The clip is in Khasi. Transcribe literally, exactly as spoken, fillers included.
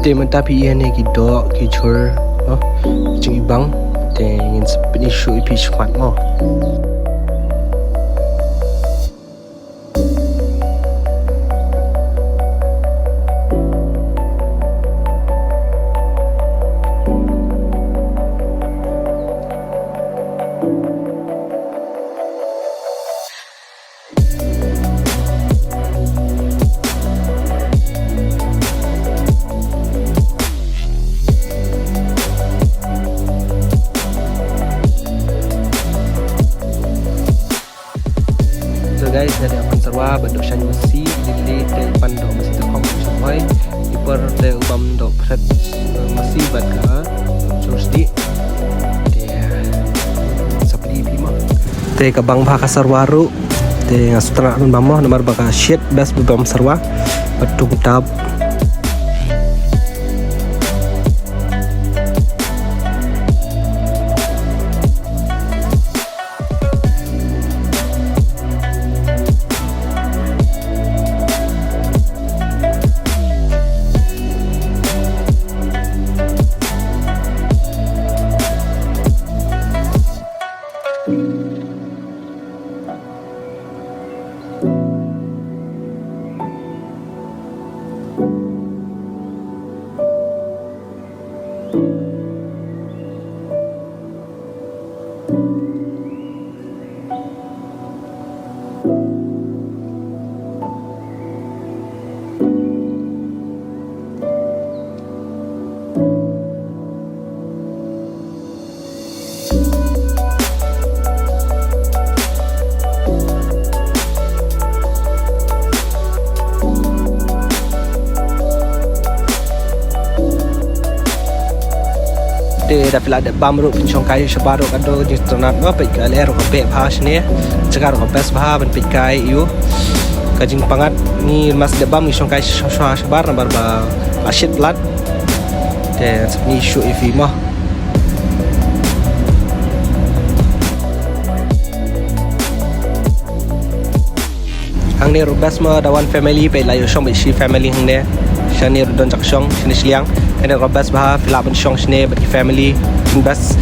Te mynta phi ïa ne ki doh ki jhur, no? Jingibang. Te ngin sa pyni shuh ïa phi shakhmat mo. So guys, ngi dang pan sarwa bad doh shan masi, lili te pan doh masi te khong shu hoi. I por te u bam doh phret masi bad ka shu sdi. Te sa pli phi mo. Te ka bang bha ka sarwa ruh. Te nga sutna run bam mo namar ba ka shit best ba bam sarwa. Bad tung tap. Te da phi la dep bam ruh phin shongkai shabar ruh ka dei jingstad mo, peit ka lyer ruh ka beh bha shane. Jaka ruh ka best bha ban peit kai ïa u. Ka jingpyngngad ngi mas dep bam ngi shongkai sha-, sha-, shabar namar ba la shit lad. Te sa pyni shuh ïa phi mo. Hangne ruh best mo da wan family, peit la ïoh shong bad shi family hangne. Shane ruh don jak shong shane shiliang. Hangne ruh best bha, phi lah ban shong shane bad ki family. Best.